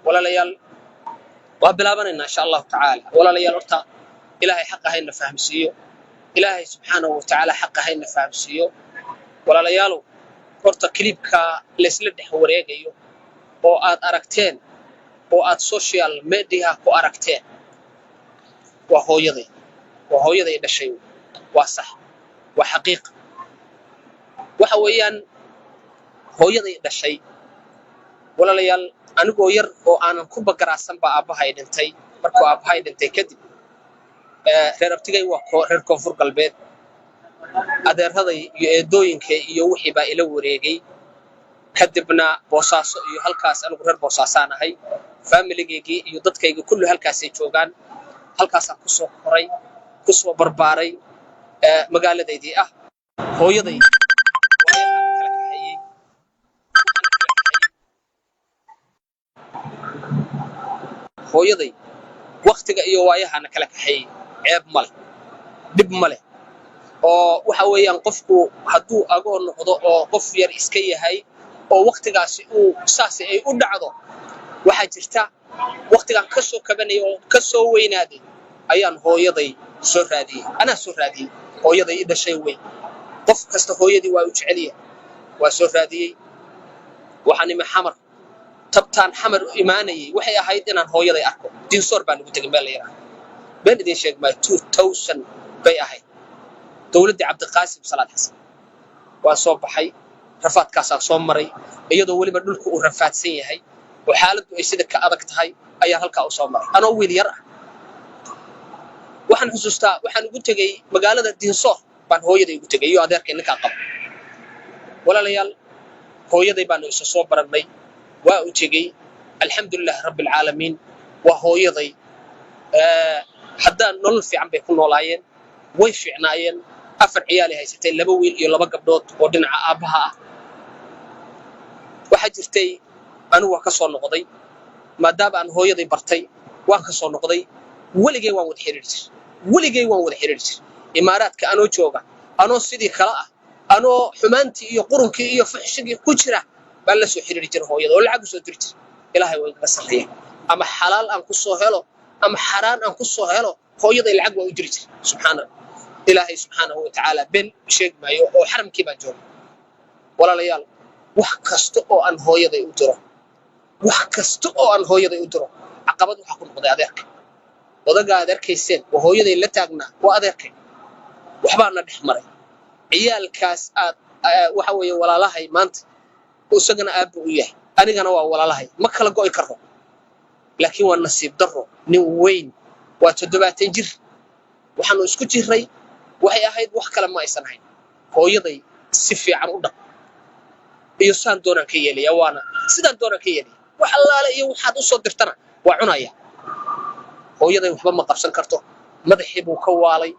Walaalayaal, waa bilaabanaynaa insha Allahu tacaala. Walaalayaal, horta Ilaahay xaqa hayna fahamsiiyo. Ilaahay subxaanahu wa tacaala xaqa hayna fahamsiiyo. Walaalayaalow, horta clipka laysla dhex wareegayo oo aad aragteen oo aad social media ku aragteen waa hooyaday, waa hooyaday dhashay. Waa sax, waa xaqiiqa. Waxa weeyaan hooyaday dhashay. Walaalayaal, anigoo yar oo aanan ku bagaraasan baa aabbahay dhintay. Markuu aabbahay dhintay kadib, reer abtigay waa reer Koonfur Galbeed. Adeeraday iyo eedooyinka iyo wixii baa ila wareegay. Kadibna Boosaaso iyo halkaas, anigu reer Boosaasaan ahay, faamiligaygii iyo dadkaygii kulli halkaasay joogaan. Halkaasaan kusoo koray, kusoo barbaaray, magaaladaydii ah. Hooyaday waayahaana kala kaxeeyey, waxaana kala kaxeeyey hooyaday waktiga iyo waayahaana kala kaxeeyey. Ceeb ma leh, dhib ma leh, oo waxa weeyaan qofku hadduu agoo noqdo oo qof yar iska yahay oo waktigaasi uu saasi ay u dhacdo, waxaa jirta waktigaan ka soo kabanayay oo ka soo weynaaday ayaan hooyaday soo raadiyey. Anaa soo raadiyey hooyaday i dhashay. Wey, qof kasta hooyadii waa u jecelyahay. Waa soo raadiyey. Waxaan imi Xamar. Tabtaan Xamar u imaanayay waxay ahayd inaan hooyaday arko. Dinsoor baan ugu tegay meel la yidhaahdo. Been idin sheeg maayo, 2000 bay ahayd, dowladdii Cabdiqaasim Salaad Xasan. Waan soo baxay, rafaadkaasaan soo maray, iyadoo weliba dhulku uu rafaadsan yahay oo xaaladdu ay sida ka adag tahay ayaan halkaa u soo maray anoo wiil yar ah. Waxaan xusuustaa, waxaan ugu tegey magaalada Dinsoor baan hooyaday ugu tegay iyo adeerkay ninkaa qaba. Walaalayaal, hooyaday baanu isa soo barannay. Waa u tegey, alxamdulilahi rabbi alcaalamiin. Waa hooyaday. Haddaan nolol fiican bay ku noolaayeen, way fiicnaayeen. Afar ciyaalay haysatay, laba wiil iyo laba gabdhood oo dhinaca aabbaha ah. Waxaa jirtay, anigu waan ka soo noqday maadaama aan hooyaday bartay. Waan ka soo noqday. Weligay waan wada xiriiri jir, weligay waan wada xiriiri jir. Imaaraadka anoo jooga, anoo sidii kale ah, anoo xumaantii iyo qurunkii iyo fuxshigii ku jira baan la soo xiriiri jiray hooyada oo lacag u soo diri jira. Ilaahay waa igaga sarreeya. Ama xalaal aan ku soo helo ama xaraan aan ku soo helo, hooyaday lacag waa u diri jira. Subxaana Ilaahay subxaanahu wa tacaala, been sheegi maayo oo xaramkii baan jooga. Walaalayaal, wax kasta oo aan hooyaday u diro, wax kasta oo aan hooyaday u diro, caqabad waxaa ku noqday adeerka. Odaga aad arkayseen oo hooyaday la taagnaa waa adeerkay. Waxbaa na dhex maray. Ciyaalkaas aad waxa weeye walaalahay maanta, isagana aabba u yahay, anigana waa walaalahay, ma kala go'i karo. Laakiin waa nasiib darro, nin weyn waa, 70 jir. Waxaanu isku jirray waxay ahayd, wax kale ma aysan ahayn, hooyaday si fiican u dhaq iyo saan doonaan ka yeelaya, waana sidaan doonaan ka yeelaya. Wax allaale iyo waxaad u soo dirtana waa cunaya. Hooyaday waxba ma qabsan karto. Madaxii buu ka waalay,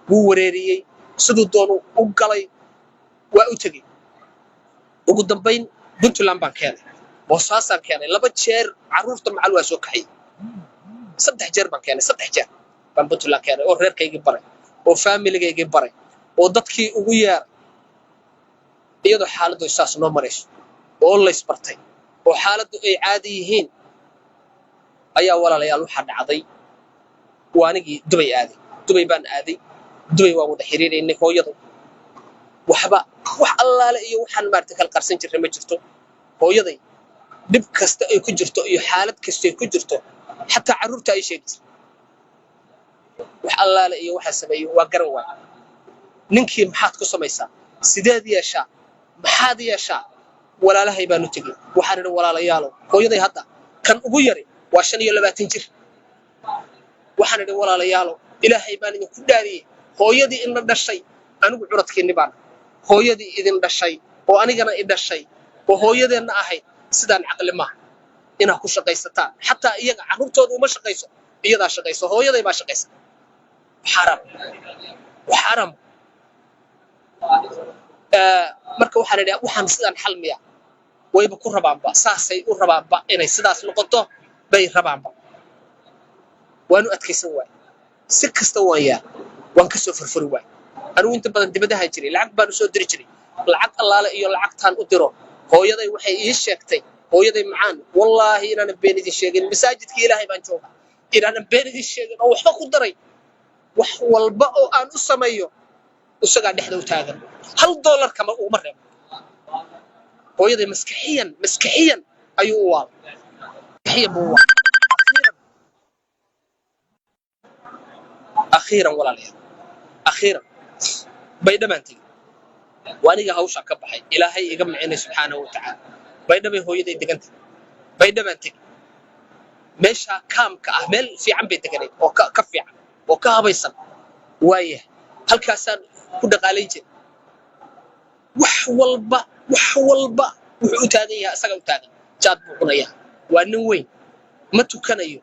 wuu wareeriyey, siduu doonu u galay. Waa u tegey. Ugu dambayn Puntland baan keenay, Boosaasaan keenay laba jeer. Carruurta macal waa soo kaxayey. Saddex jeer baan keenay, saddex jeer baan Puntland keenay oo reerkaygii baray oo faamiligaygii baray oo dadkii ugu yeeray. Iyadoo xaaladdu saas noo marayso oo laysbartay oo xaaladdu ay caadi yihiin ayaa, walaalayaal, waxaa dhacday waa anigii Dubay aaday. Dubay baan aaday. Dubay waan wada xiriiraynay hooyada. Waxba, wax allaale iyo waxaan maaragtay kala qarsan jirnay ma jirto. Hooyaday dhib kasta ay ku jirto iyo xaalad kasta ay ku jirto, xataa carruurta ay sheegi jirtay. Wax allaale iyo waxaa sameeyey waa garan waay. Ninkii maxaad ku samaysaa? Sideed yeeshaa? Maxaad yeeshaa? Walaalahay baanu tegey. Waxaan idhi, walaalayaalow, hooyaday hadda kan ugu yari waa 25 jir. Waxaan idhi, walaalayaalow, Ilaahay baan idinku dhaariyey, hooyadii ina dhashay, anigu curadkiinni baan, hooyadii idin dhashay oo anigana i dhashay oo hooyadeenna ahayd, sidaan caqli maaha inaad ku shaqaysataan. Xataa iyaga carruurtooda uma shaqayso, iyadaa shaqayso. Hooyaday baa shaqaysa. Xaram, xaram. Marka waxaan idhi, waxaan sidaan xal miya? Wayba ku rabaanba, saasay u rabaanba, inay sidaas noqoto bay rabaanba. Waanu adkaysan waay. Si kasta waan yaa, waan ka soo furfuri waay. Anigu inta badan dibadahan jiray, lacag baan usoo diri jiray. Lacag allaale iyo lacagtaan u diro, hooyaday waxay ii sheegtay, Hooyaday macaan, wallaahi inaanan been idin sheegin, masaajidka Ilaahay baan joogaa, inaanan been idin sheegin oo waxba ku daray. Wax walba oo aan u sameeyo isagaa dhexda u taagan, $1 kama uguma reebo. Hooyaday maskaxiyan, maskaxiyan ayuu u waalay, maskaxiyan buu u waalay. Akhiiran, akhiiran, walaalayaal, akhiiran bay dhammaan tegey. Waa aniga hawshaa ka baxay, Ilaahay iga micinay subxaanahu wa tacaala. Baydhabay hooyaday degantay, Baydhabaan tegey. Meeshaa kaamka ah meel fiican bay deganayd oo ka fiican oo ka habaysan. Waayahay, halkaasaan ku dhaqaalayn jiray. Wax walba, wax walba wuxuu u taagan yahay isaga u taagan. Jaad buu cunayaa, waa nin weyn, ma tukanayo,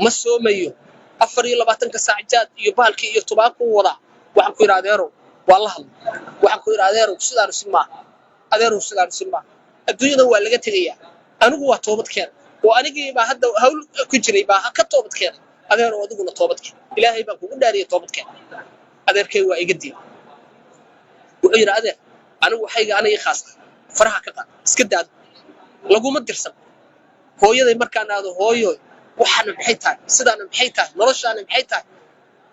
ma soomayo, 24-ka saac jaad iyo bahalkii iyo tubaakuu wadaa. Waxaan ku yidhi, "Adeerow," waa la hadlay, waxaan ku yidhi, "Adeerow, sidaanu si maaha. Adeerow, sidaanu si maaha. Adduunyada waa laga tegayaa. Anigu waa toobad keenay oo anigii baa hadda hawl ku jiray baa ka toobad keenay. Adeerow, adiguna toobad keen. Ilaahay baan kugu dhaariyay, toobad keen." Adeerkay waa iga diiday. Wuxuu yidhi, "Adeer, anigu waxayga aniga ii khaas ah, faraha ka qaad, iska daado, laguma dirsan." Hooyaday markaan aado, "Hooyo, waxaana maxay tahay? Sidaana maxay tahay? Noloshaana maxay tahay?"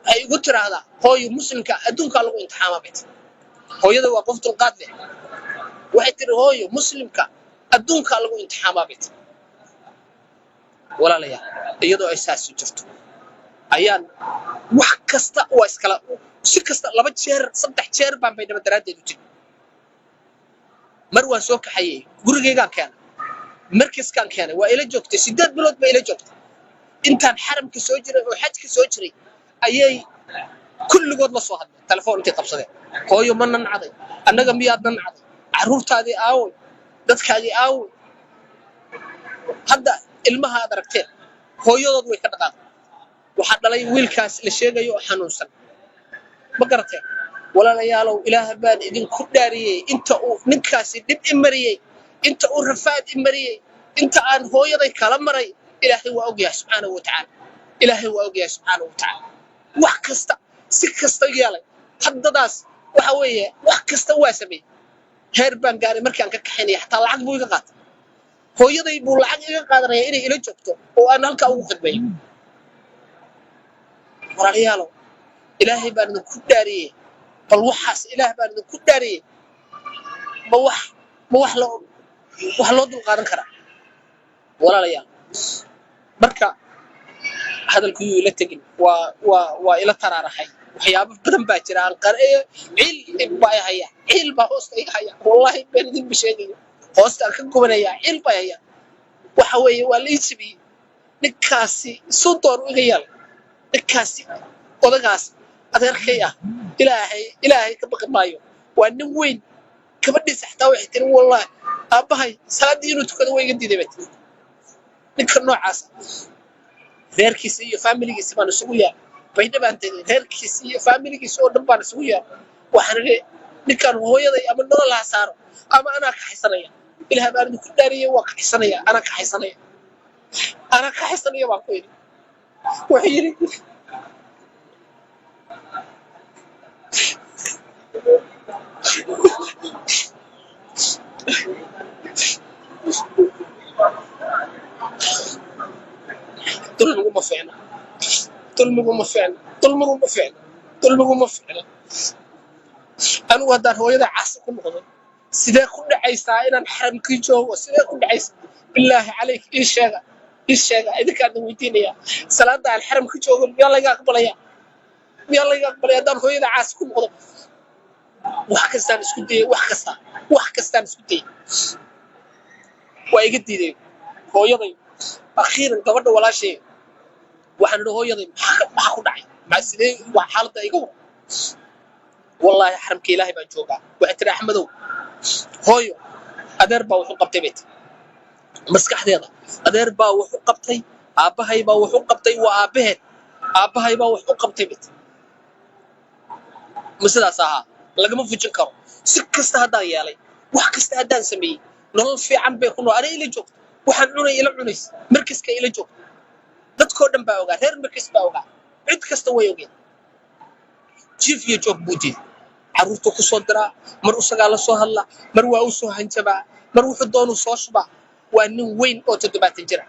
Waxay igu tiraahdaa, "Hooyo, muslimka adduunkaa lagu imtixaamaa," bay tiri. Hooyada waa qof dulqaad leh. Waxay tiri, "Hooyo, muslimka adduunkaa lagu imtixaamaa," bay tiri. Walaalayaal, iyadoo ay saasi jirto ayaan wax kasta waa iskala si kasta laba jeer, saddex jeer baan Baydhabo daraaddeed u tegey. Mar waan soo kaxayey, gurigaygaan keenay, markaskaan keenay, waa ila joogtay. 8 bilood ba ila joogtay. Intaan xaramka soo jiray oo xajka soo jiray ayay kulligood la soo hadleen, telefoon intay qabsadeen: "Hooyo, ma nancday annaga? Miyaad nancday? Carruurtaadii aaway? Dadkaagii aaway?" Hadda ilmaha aad aragteen hooyadood way ka dhaqaaqday. Waxaa dhalay wiilkaas la sheegayo oo xanuunsan. Ma garateen? Walaalayaalow, Ilaah baan idinku dhaariyey, inta uu ninkaasi dhib i mariyey, inta uu rafaad i mariyey, inta aan hooyaday kala maray, Ilaahay waa ogyahay subxaanahu wa tacaala. Ilaahay waa ogyahay subxaanahu wa tacaala. Wax kasta si kasta yeelay. Haddadaas waxa weeye, wax kasta waa sameeyey. Heer baan gaaray markaan ka kaxaynaya xataa lacag buu iga qaatay. Hooyaday buu lacag iga qaadanaya inay ila joogto oo aan halkaa ugu khidmeeyo. Walaalayaalow, Ilaahay baan idinku dhaariyey, bal waxaas Ilaah baan idinku dhaariyey, ma wax loo wax loo dulqaadan karaa? Walaalayaal, marka hadalku yuu ila tegin, waa ila taraaraxay. Waxyaabo badan baa jira aan ciil baa i haya, ciil baa hoosta iga haya. Wallahi been idinma sheegayo, hoostaan ka gubanayaa, ciil baa haya. Waxa weeye, waa la ii jabiyey. Ninkaasi suu doon iga yeelay. Ninkaasi odagaas adeerkay ah, Ilaahay, Ilaahay ka baqi maayo, waa nin weyn. Gabadhiisa xataa waxay tiri, "Wallahi aabbahay salaaddii inuu tukado waa iga diiday," bay tiri. Ninka noocaasa reerkiisa iyo faamiligiisa baan isugu yeeray. Baydha baan tegey, reerkiisa iyo faamiligiisa oo dhan baan isugu yeeray. Waxaan idhi, "Ninkaan hooyaday ama nolol ha saaro ama anaa kaxaysanaya. Ilaah baan idinku dhaariyey, waa kaxaysanaya, anaa kaxaysanaya, anaa kaxaysanaya," baan ku yidhi. Wuxuu yidhi, "Dulmigu ma fiicna, dulmigu ma fiicna, dulmigu ma fiicna, dulmigu ma fiicna. Anigu haddaan hooyada caasi ku noqday, sidee ku dhacaysaa inaan xaramkii joogo? Sidee ku dhacaysaa? Bilaahi calayk, ii sheega, ii sheega, idinkaadna weydiinaya. Salaada aan xaramka joogo miyaa layga aqbalaya? Miyaa layga aqbalaya haddaan hooyada caasi ku noqdo?" Wax kastaan isku dayay, wax kasta, wax kastaan isku dayay, waa iga diiday hooyaday. Akhiiran gabadha walaashay waxaan idhi, "Hooyaday maxaa ku dhacay? Maxaa, sidee waa xaaladda? Iga war. Wallaahi xaramka Ilaahay baan joogaa." Waxay tiri, "Axmedow, hooyo adeer baa wuxu qabtay," bay tiri. Maskaxdeeda adeer baa wax u qabtay, aabbahay baa wax u qabtay, waa aabbaheed. "Aabbahay baa wax u qabtay," bay tiri. Ma sidaas ahaa? Lagama fujin karo. Si kasta haddaan yeelay, wax kasta haddaan sameeyey, nolol fiican bay ku nool, aniga ila joogto, waxaan cunay ila cunaysa, markaska ila joogto. Dadkoo dhan baa ogaa, reer markas baa ogaa, cid kasta way ogeen. Jiif iyo joog buu diiday. Carruurtuu ku soo diraa, mar isagaa la soo hadlaa, mar waa u soo hanjabaa, mar wuxuu doonuu soo shubaa. Waa nin weyn oo 70 jira,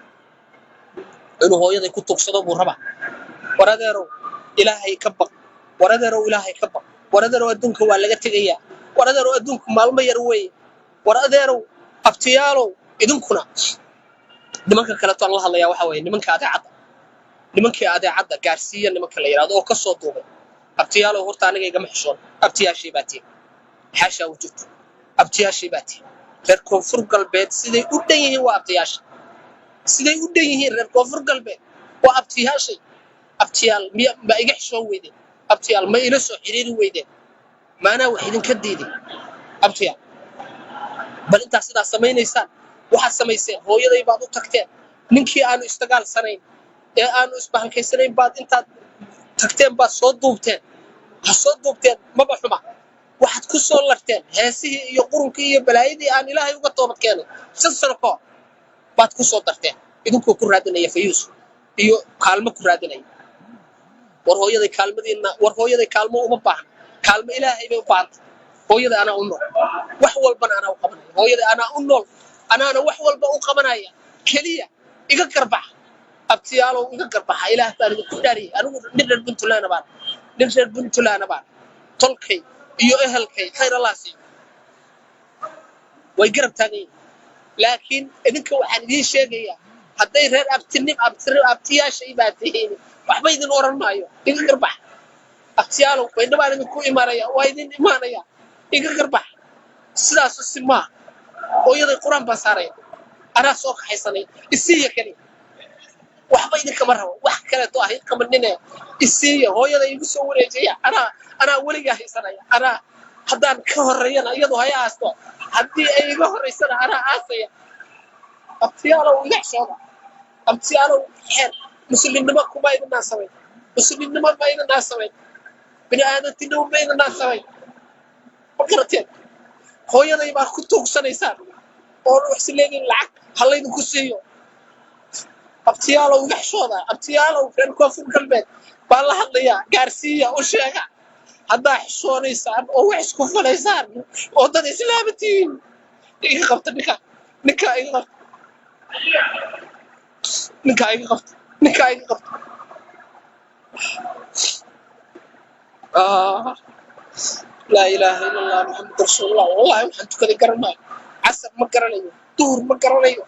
inuu hooyaday ku tuugsado buu rabaa. War adeerow, Ilaahay ka baq. War adeerow, Ilaahay ka baq. War adeerow, adduunka waa laga tegayaa. War adeerow, adduunku maalmo yar weeye. War adeerow, abtiyaalow, idinkuna nimanka kaleeto aan la hadlayaa waxa weeye nimanka adeecadda, nimankii adeecadda gaarsiiya, nimanka la yidhahdo oo ka soo duubay. Abtiyaalow, horta aniga igama xishoon. Abtiyaashii baa tihin, xaashaa u jirto. Abtiyaashii baa tihin. Reer Koonfur Galbeed siday u dhan yihiin waa abtiyaasha. Siday u dhan yihiin reer Koonfur Galbeed waa abtiyaashay. Abtiyaal, miya ma iga xishoon weydeen? Abtiyaal, ma ila soo xiriiri weydeen? Maanaa wax idinka diiday, abtiyaal? Bal intaad sidaas samaynaysaan, waxaad samayseen hooyaday baad u tagteen. Ninkii aanu isdagaalsanayn ee aanu isbahalkaysanayn baad intaad tagteen baad soo duubteen. Ha soo duubteen, maba xuma. Waxaad ku soo larteen heesihii iyo qurunkii iyo balaayadii aan Ilaahay uga toobad keenay 5 sano ka hor baad ku soo darteen, idinkoo ku raadinaya views iyo kaalmo ku raadinaya. War hooyaday kaalmadiinna, war hooyaday kaalmo uma baahna. Kaalmo Ilaahay bay u baahantay. Hooyada anaa u nool, wax walbana anaa u qabanaya. Hooyada anaa u nool, anaana wax walba u qabanaya. Keliya iga garbaxa, abtiyaalow, iga garbaxa. Ilaah baan idinku dhaariyay. Anigu nin reer Puntland baan, nin reer Puntland baan. Tolkay iyo ehelkay, khayr Allah siiyo, way garab taagan yihiin. Laakiin idinka waxaan idiin sheegayaa, hadday reer abtinim abti abtiyaashay baa tihiin, waxba idin oran maayo. Iga garbax, abtiyaalow. Baydhabaan idinku imaanaya, waa idin imaanaya. Iga garbax. Sidaasu si maa. Hooyaday Qur-aan baan saaraya, anaa soo kaxaysanay. Isiiya keliya, waxba idinkama rabo, wax kaleeto ah qabanine. Isiiya hooyada, igu soo wareejaya. Anaa weligaa haysanaya. Anaa haddaan ka horreeyana iyadu hay aasto, haddii ay iga horraysana anaa aasaya. Abtiyaalow, iga xishooda. Abtiyaalow, xeer muslimnimo kuma idinaa samayn, muslimnimo ma idinaa samayn, bini aadantinimo ma idinaa samayn. Ma garateen? Hooyaday baad ku tuugsanaysaan oo waxsi leediin lacag ha laydinku siiyo. Abtiyaalow, iga xishooda. Abtiyaalow, reer Koonfur Galbeed baan la hadlayaa. Gaarsiiya, u sheega, haddaa xishoonaysaan oo wax isku falaysaan oo dad islaama tihiin, iga qabta ninka. Ninka iga qabta, ninka iga qabta, ninka iga qabta. Ah, laa ilaaha ila Allah, Maxamed rasuulullah. Wallahi waxaan tukaday garan maayo. Casar ma garanayo, duhur ma garanayo.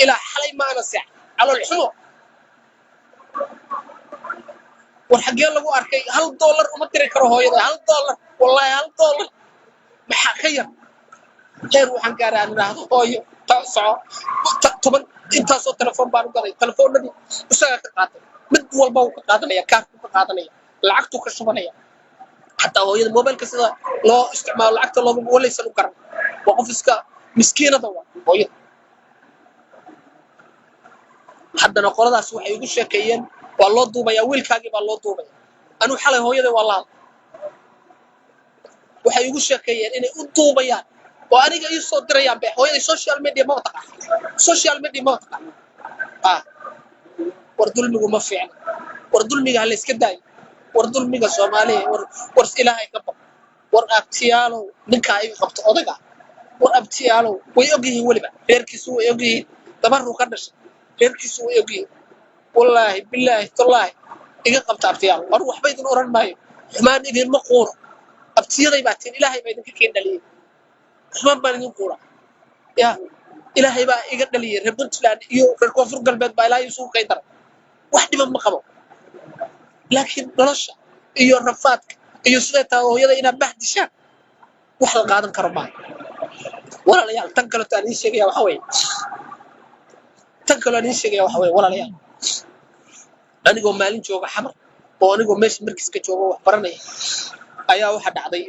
Ilaa xalay ma ana seex, calool xumo. War xaggee lagu arkay? $1 uma diri karo hooyada, $1, wallahi $1 maxaa ka yar? Heer waxaan gaaray aan idhaahdo, "Hooyo, ta soco." 10 intaasoo telefoon baan u gaday. Telefoonadii isagaa ka qaatay. Mid walba wuu ka qaadanaya, kaarkuu ka qaadanaya, lacagtuu ka shubanaya. Xataa hooyada mobilka sida loo isticmaalo, lacagta looga walaysan u garan. Waa qof iska miskiinada, waa hooyada. Haddana qoladaas waxay igu sheekeeyeen, waa loo duubayaa, wiilkaagii baa loo duubaya. Anuu xalay hooyada waa la hadlay. Waxay igu sheekeeyeen inay u duubayaan oo aniga ii soo dirayaan. Be hooyaday social media ma taqaan, social media ma taqaan. Ah, war dulmigu ma fiicna. War dulmiga ha la iska daayo. War dulmiga, Soomaaliya, war Ilaahay ka baq. War abtiyaalow, ninkaa iga qabto odaga. War abtiyaalow, way og yihiin weliba, reerkiisu way og yihiin, dabaruu ka dhashay, reerkiisu way og yihiin. Wallaahi, bilaahi, tallaahi, iga qabta, abtiyaal. War waxba idin oran maayo, xumaan idinma quuro. Abtiyaday baa tiin, Ilaahay baa idinka keen dhaliyey. Xumaan baan idin quura ya? Ilaahay baa iga dhaliyey. Reer Puntland iyo reer Koonfur Galbeed baa Ilaahay isugu kay daray. Wax dhiban ma qabo, laakiin nolosha iyo rafaadka iyo siday tahay hooyada inaad bahdishaan wax la qaadan karo maaha. Walaalayaal, tan kaleto aan idiin sheegaya waxa weeye, tan kaloo aan idiin sheegaya waxa weeye, walaalayaal, anigoo maalin jooga Xamar oo anigoo meesha markiska jooga wax baranaya ayaa waxa dhacday,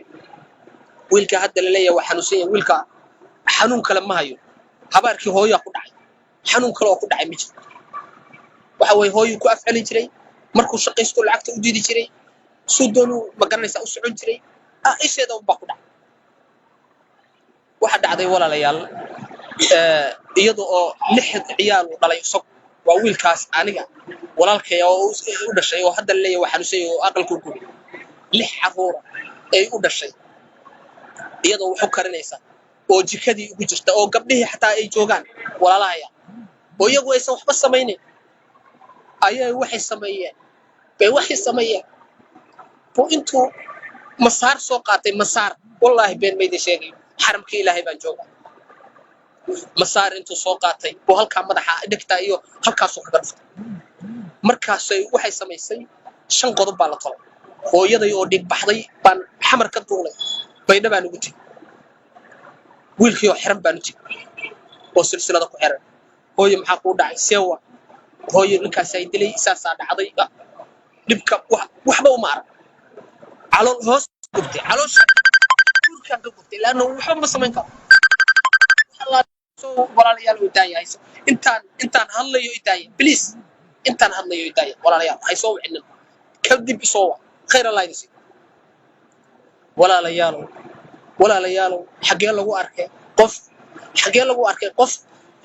wiilka hadda la leeyahay waa xanuunsan yahay. Wiilka xanuun kale ma hayo, habaarkii hooyaa ku dhacay. Xanuun kale oo ku dhacay ma jiro. Waxa weeye, hooyuu ku afcelin jiray markuu shaqaysto, lacagta u diidi jiray, suu doonuu, ma garanaysaa, u socon jiray. Ah, isheeda unbaa ku dhacay. Waxa dhacday, walaalayaal, iyada oo lix ciyaal uu dhalay isagu, waa wiilkaas aniga walaalkay oo u dhashay oo hadda la leeyahay waa xanuunsan yahay oo aqalkuu gubay, lix carruura ay u dhashay, iyadoo wax u karinaysa. Oo jikadii ugu jirta oo gabdhihii xataa ay joogaan walaalahaya oo iyagu aysan waxba samaynayn ayay waxay sameeyeen bay waxay sameeyeen buu intuu masaar soo qaatay. Masaar, wallaahi been maydin sheegayo, xaramkii Ilaahay baan joogaa. Masaar intuu soo qaatay buu halkaa madaxa dhegtaa iyo halkaasuu kaga dhuftay. Markaasay waxay samaysay 5 qodob baa la tolay. Hooyaday oo dhiig baxday baan Xamar ka duulay, Baydha baan ugu tegey. Wiilkii oo xiran baan u tegey oo silsilada ku xiran. "Hooyo, maxaa kuu dhacay? Sewa hooyo, ninkaas ay dilay, saasaa dhacday." Dhibka waxba uma arag, calool hoos gubtay, caloosha guurkaan ka gubtay, laanna waxba ma samayn karo. Walaalayaal, oo daaya hayso intaan hadlayo, i daaya please, intaan hadlayo i daaya. Walaalayaal, hay soo wicinin, kadib isoo wac. Khayr Allah idin siiyo. Walaalayaalow, walaalayaalow, xaggee lagu arkay qof, xaggee lagu arkay qof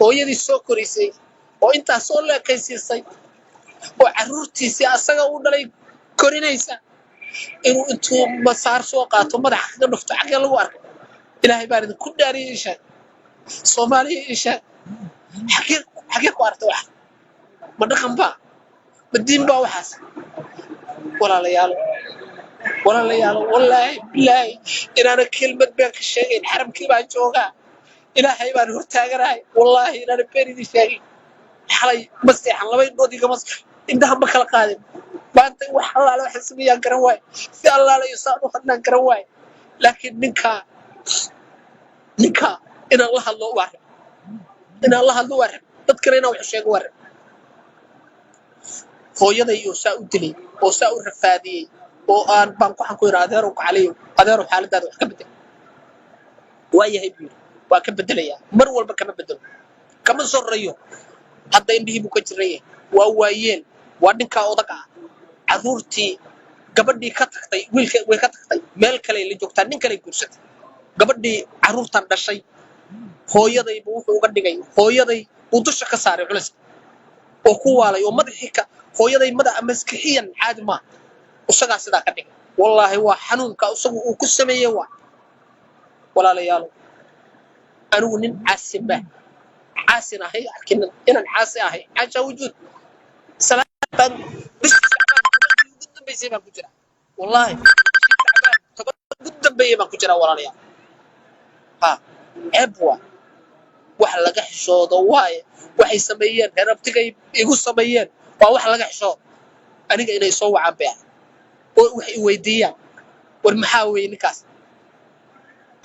hooyadii soo koraysay oo intaas soo leekaysiisay oo carruurtiisii asaga u dhalay korinaysa inuu intuu masaar soo qaato madaxa kaga dhufto? Xaggee lagu arkay? Ilaahay baan idinku dhaariyay, ishaag Soomaaliya, ishaag, xaggee ku aragtay? Wax ma dhaqan baa? Ma diin baa waxaas? Walaalayaalo, walaalayaalo, wallaahi bilaahi inaana kelmad been ka sheegayn. Xaramkii baan joogaa, Ilaahay baan hortaaganahay. Wallaahi inaana been idin sheegin. Xalay ma seexan, laba indhood igama, indhaha ma kala qaadin. Maanta wax allaale waxa sameeyaan garan waaye, si allaale iyo saan u hadlaan garan waaye. Laakiin ninkaa inaan la hadlo waa rab, inaan la hadlo waa rab, dadkana inaan wax sheego waa rab. Hooyaday oo saa u dilay oo saa u rafaadiyey oo aan baan waxaan ku yidhi, "Adeerow kacaliyo, adeerow, xaaladaada wax ka bedel." "Waa yahay," buu yidhi, "waa ka bedelayaa." Mar walba kama bedelo, kama soreeyo. Hadda indhihii buu ka jiran yahay, waa waayeel, waa ninkaa odag ah. Carruurtii gabadhii ka tagtay, wiilka way ka tagtay, meel kaley la joogtaa, nin kaley guursatay. Gabadhii carruurtan dhashay hooyadaybu wuxuu uga dhigay, hooyaday uu dusha ka saaray culayska oo ku waalay oo madaxii ka hooyaday madaxa maskixiyan caadi maaha, isagaa sidaa ka dhigay. Wallaahi waa xanuunka isagu uu ku sameeyey. Waa walaalayaalo, anigu nin caasin ba caasin ahay arkin inaan caasi ahay, xaasha wujuud. Salaad bishii Shacbaan 10kii ugu dambeysay baan ku jiraa. Wallaahi bishii Shacbaan 10 ugu dambeeyay baan ku jiraa. Walaalayaal, ha ceeb waa, wax laga xishoodo waaye. Waxay sameeyeen reer abtigay igu sameeyeen waa wax laga xishoodo. Aniga inay soo wacaan bay ahay oo wax i weydiiyaan, war maxaa weeye ninkaas?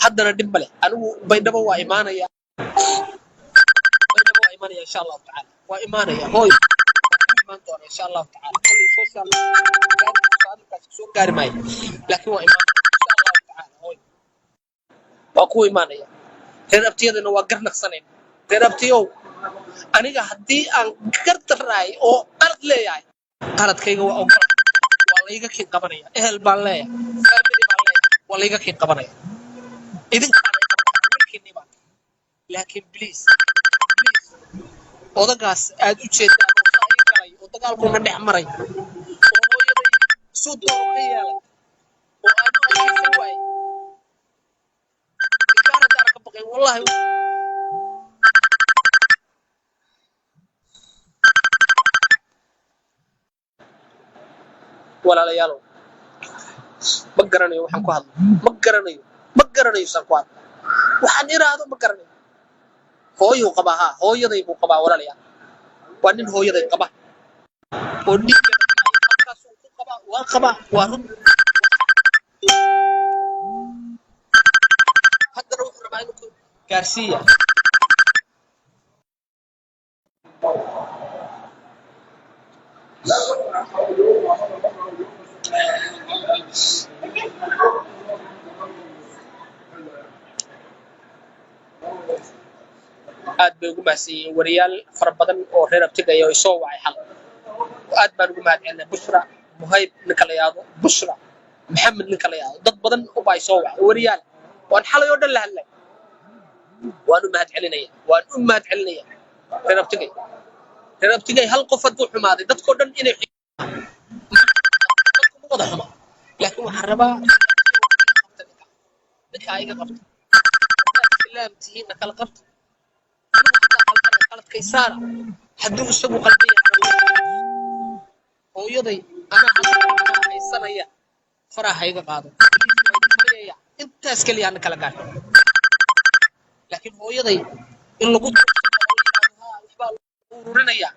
Haddana dhib male, anigu Baydhabo waa imaanaya, Baydhabo waa imaanaya insha Allahu tacaala, waa imaanaya. Hooy, waa ku imaan doona insha Allahu tacaala. Kolley social arrinkaas soo gaari maayo, laakiin waa imaanaya insha Allahu tacaala. Hooy, waa ku imaanaya. Reer abtiyadana waa gar naqsanayn. Reer abtiyow, aniga haddii aan gar darraay oo qalad leeyahay, qaladkayga waa ogola, waa layga kin qabanaya. Ehel baan leeyahay, family baan leeyahay, waa layga kin qabanaya. Idinkaana i qaban kara, wiilkiinii baan. Laakiin please, please, odagaas aad u jeedaan oo saa ii galay oo dagaalkuna dhex maray oo hooyaday suu doono ka yeelay oo aan u adkaysan waayey, inkaaradaana ka baqay wallahi. Walaalayaalow, ma garanayo waxaan ku hadlo, ma garanayo, ma garanayo saan ku hadlo, waxaan iraahdo ma garanayo. Hooyuu qabaa, haa, hooyaday buu qabaa. Walaalayaal, waa nin hooyaday qaba oo dhiigga halkaasuu ku qabaa, waa qabaa, waa run. Haddana wuxuu rabaa inuu ku gaarsiiya. Aad bay ugu mahadsan yihiin wariyaal fara badan oo reer abtigaya oo isoo wacay xal, aad baan ugu mahad celinaa. Bushra Muhayb ninka la yidhaahdo, Bushra Maxamed ninka la yidhaahdo, dad badan ubaa isoo wacay, wariyaal waan xalay oo dhan la hadlay. Waan u mahad celinaya, waan u mahad celinaya reer abtigay. Reer abtigay hal qof hadduu xumaaday, dadkoo dhan inay, dadku ma wada xuma, laakiin waxaan rabaa ninkaa iga qabta. Islaam tihiinna kala qabta. Anigu haddaan qaldanay, qaladkay saara. Hadduu isagu qaldan yahay, hooyaday anaa hadda haysanaya, faraha hayga qaado, baryaya. Intaas keliya ana kala gaadho, laakiin hooyaday in lagu tuugsado oo la yidhaahdo, "Haa, waxbaa lagu ururinaya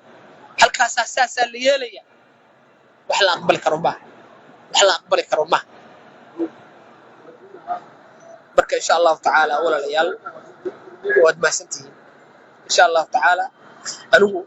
halkaasaa, saasaa la yeelaya," wax la aqbali karo maaha, wax la aqbali karo maaha. Marka insha Allahu tacaala, walaalayaal, waad mahadsantihiin. Insha Allahu tacaala anigu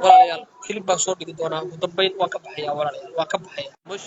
walaalayaal, clip baan soo dhigi doonaa. Ugu dambayn waan ka baxayaa, walaalayaal, waan ka baxayaa. Mosh.